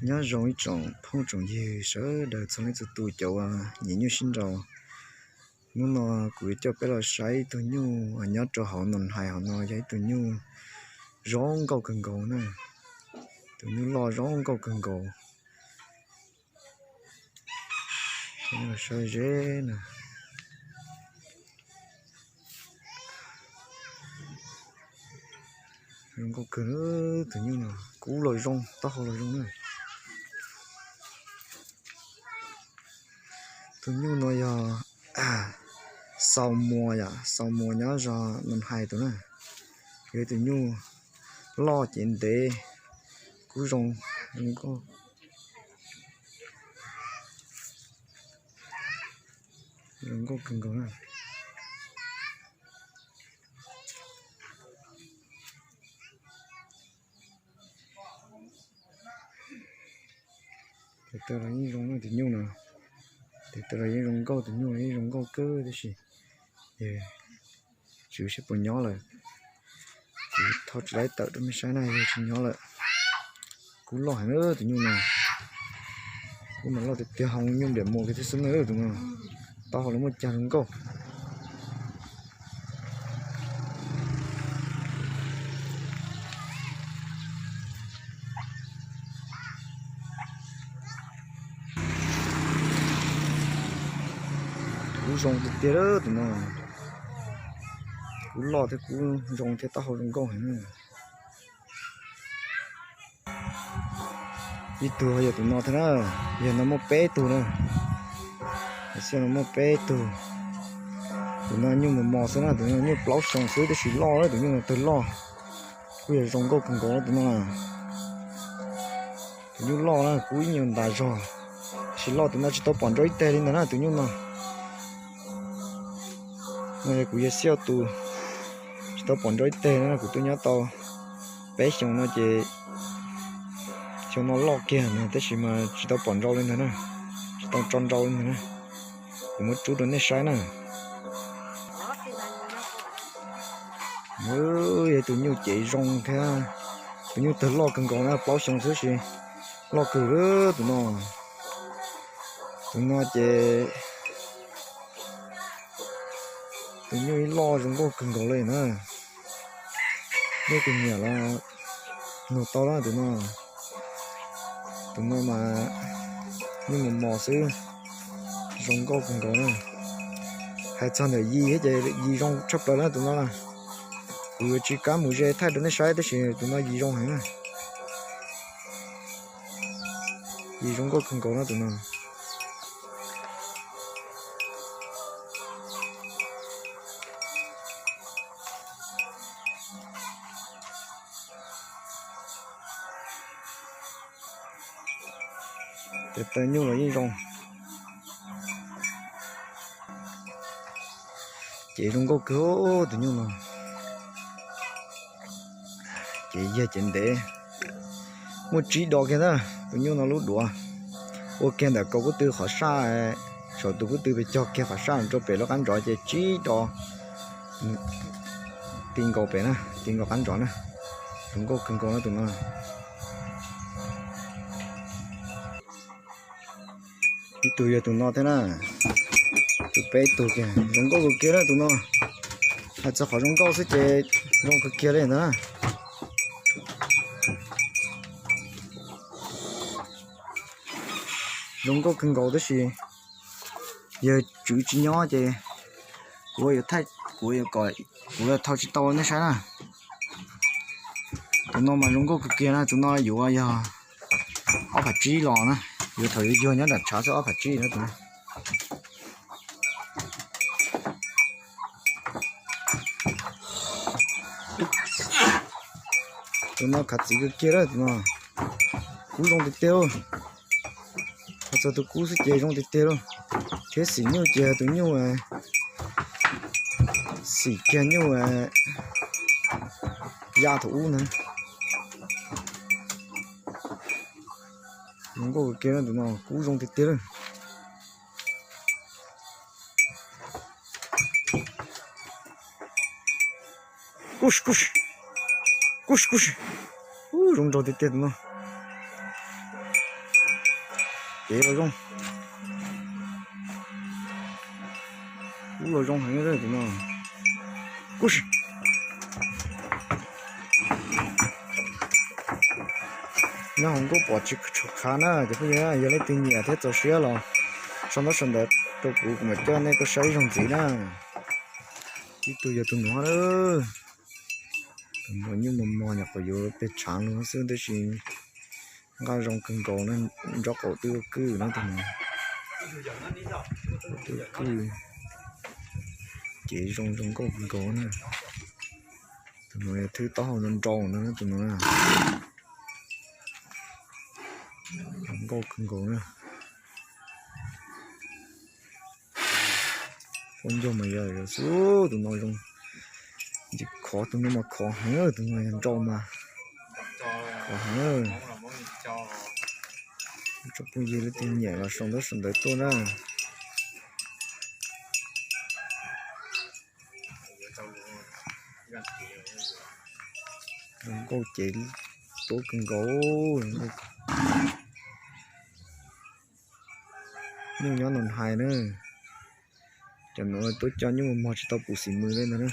Nyob zoo ib tsoom phooj tsoom ywg sawv daws txhua leej txhua tus cov uas nyiam nyuj sib nraus. Hnub no kuv yuav coj peb los saib ib tug nyuj nyob rau hauv Noo Hais hauv no, yog ib tug nyuj zoo nkauj kawg nkaus na. Tus nyuj loj zoo nkauj kawg nkaus. Saib ze na. Zoo nkauj kawg, tus nyuj no kub los zoo, taub hau los zoo na. Tus nyuj no yog Xaus Muas yom, Xaus Muas nyob zos Noo Hais tus na. Yog ib tus nyuj loj cev ntev, kub zoo, zoo nkauj, zoo nkauj kawg nkaus na. Tes taw los yeej zoo na tus nyuj no. Tes taw los yeej zoo nkauj, tus nyuj los yeej zoo nkauj kawg tab sis tswv seb puas nyob lawm. Kuv thaij tsis laib tawm rau nej saib na, yog tsis nyob lawm. Kub loj heev tus nyuj no. Kub mas loj tiag tiag, hau nyuj npliam muas kiag thiab xwb na tus no. Taub hau los muaj cag zoo nkauj. Kub zoo tiag tiag tus no. Kub loj thiab kub zoo thiab taub hau zoo nkauj heev. Ib tug yog tus no thiab na, yog no muaj peb tug na. Xiab no muaj peb tug. Tus no nyuj mos mos xwb na, tus no nyuj plaub xyoo xwb tab sis loj, tus nyuj no tawg loj. Kuj yog zoo nkauj kawg nkaus tus no. Tus nyuj loj na, kub ib nyuag ntas zog, tab sis loj, tus no tsis tau pom nrau ib teg li ntag na tus nyuj no. No yog kuv yawg Xiab tus, tsis tau pom nrau ib teg na, kuv twb nyob tau peb xyoos no ces xyoo no loj kiag na tab sis mas tsis tau pom nrau li ntag na, tsis tau tso nrau li ntag na. Kuv muab rub rau nej saib na. Yog tus nyuj cev zoo thiab, tus nyuj tawg loj kawg nkaus na, plaub xyoo xwb sis loj kawg tus no. Tus no ces tus nyuj ib loj zoo nkauj kawg nkaus li na. Nej tus nyiam los nug tau na tus no. Tus no mas nyuj mos mos xwb, zoo nkauj kawg nkaus na. Hais txog ntawm yis thiab ces yis zoo tshaj plaws na tus no na. Kuv yuav tsis kam mus ze thaij rau nej saib tab sis tus no yis zoo heev na. Yis zoo nkauj kawg nkaus na tus no. Tes taw nyuj los yeej zoo. Cev zoo nkauj kawg tus nyuj no. Cev yag cev ntev. Muaj tsib dos kiag na, tus nyuj no lub duav. Ua kiag ntawm kaum kub tw qhov saj, saum tus kub tw pes cog kiag qhov saj rau pem lub qab ntsov ces tsib dos. Ti nkaus pem na, ti nkaus qab ntsov na. Zoo nkauj kawg nkaus na tus no. Ib tug yog tus no thiab na, tus peb tug kiag zoo nkauj kawg kiag na tus no. Hais txog qhov zoo nkauj xwb ces zoo kawg kiag li ntag na. Zoo nkauj kawg nkaus tab sis yog tswv tsis nyob ces kuv yuav thaij, kuv yuav kom, kuv yuav thau tsis tau nej saib na. Tus no mas zoo nkauj kawg kiag na, tus no yuav yog ob phav tsib los na, yuav thaum yuav yug nyob nram tshav xwb ob phav tsib na tus no. Tus no khav txiv kawg kiag lawm tus no. Kub zoo tiag tiag lauj. Hais txog tus kub xwb ces zoo tiag tiag lauj. Thiab xim nyuj ces tus nyuj, xim kiag nyuj ya thaum ub na. Zoo nkauj kawg kiag tus no, kub zoo tiag tiag lauj. Kuj kuj kuj kuj. Ub, zoo nraug tiag tiag tus no. Kev los zoo, kub los zoo heev tus no. Kub si. Nyob hauv nkauj pom tsis tshua qab na cov phooj ywg, yog leej twg nyiam thiab txaus siab los sau ntaub sau ntawv rau kuv, kuv mam coj nej tuaj saib ib zaug ntxiv na. Ib tug yog tus nuav, tus nuav nyuj mos mos nyuam qhuav yuav pes tshav lug xwb tab sis nqaj zoo kawg nkaus na, nraub qaum twb ua kwj na tus nuav. Twb ua kwj, ces zoo zoo nkauj kawg nkaus na. Tus nuav yog thwb taub hau nrau nrau na tus nuav na. Zoo nkauj kawg nkaus na. Ua ncauj mas yog xwb tus no zoo, ntsis khov tus no mas khov heev, tus no yog nrau mas khov heev. Tsoom phooj ywg leej twg nyiam los sau ntaub sau ntawv tuaj na. Zoo nkauj ces tuab kawg nkaus. Nyuj nyob no hais na, cov nuav tuab coj nyuj mos mos tsis tau pum xim mws li ntag na.